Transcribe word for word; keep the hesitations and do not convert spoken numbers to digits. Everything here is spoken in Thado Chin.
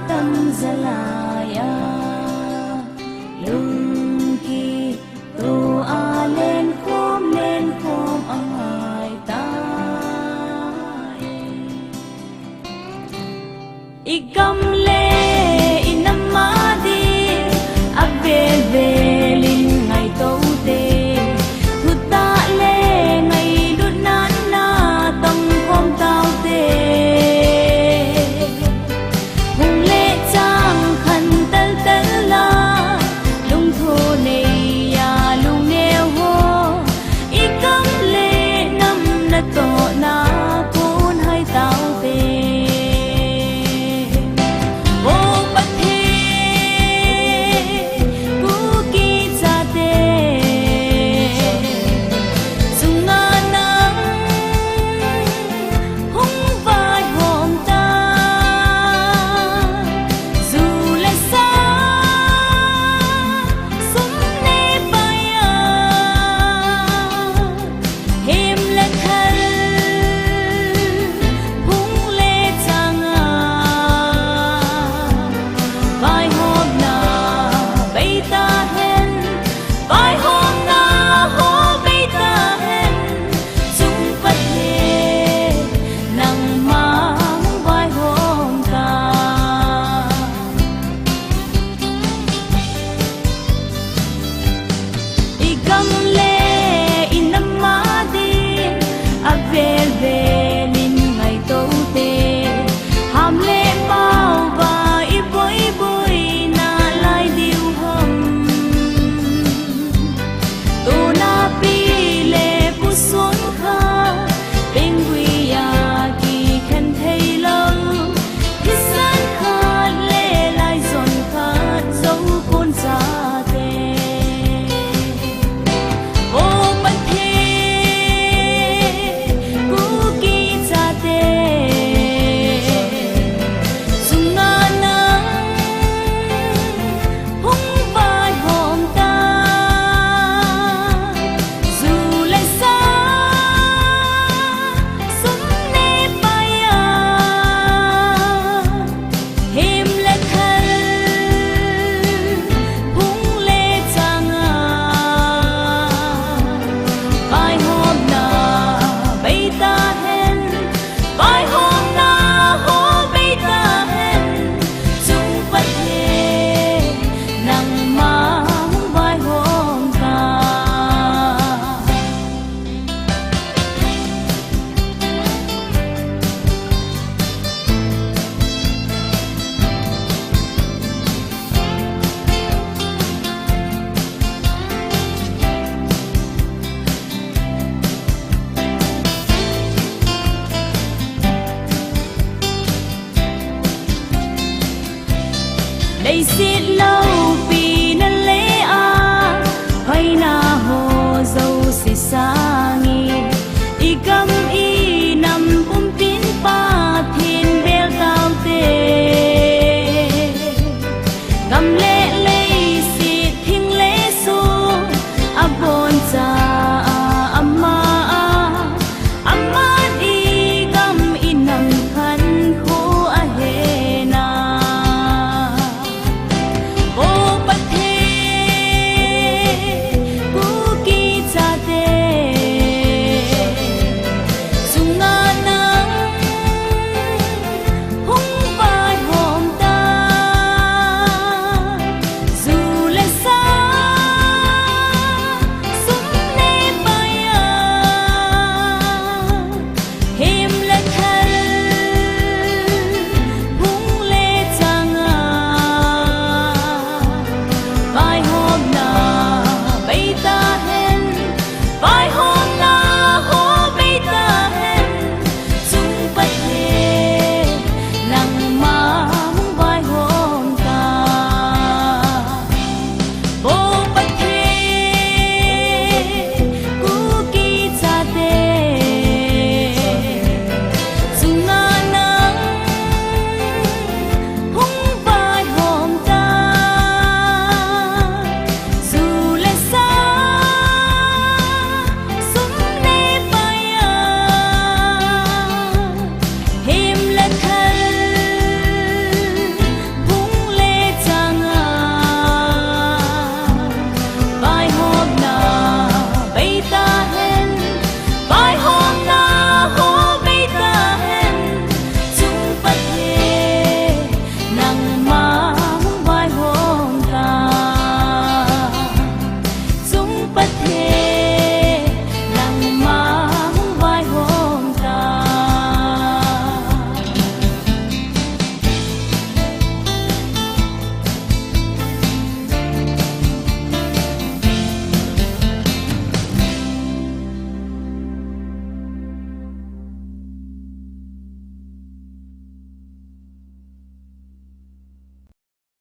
Tamjalai a lungkitoh a lenkhom lenkhom angai tai. Igam le inam a din avel vel in ngaito te, thutah le ngailutna natong khom taute. Hung le chang khan taltal la, lungtho nei a lungneo ho, igam le nam natohna kon hai taute. O Pathen, Kuki chate chunga nang hung vaihom ta. Ju le sa, sum le pai a, hem le thal, phung le chang a, vaihomna bei tahen, vaihomna ho bei tahen, chung Pathen nangma hung vaihom ta. Igam le inam a din avel vel in ngaito te, ham le pao va iboiboi nalai diu ham. Tunapi le puson kha, pengui a kikhen theilou, thisan khat le laijon khat jou kon chate. O Pathen, Kuki chate chunga nang hung vaihom ta. Ju le sa, sum le pai a, hem le thal, phung le chang a, vaihomna bei tahen, vaihomna ho bei tahen, chung Pathen nangma hung vaihom ta. Leiset loupina le a, hoina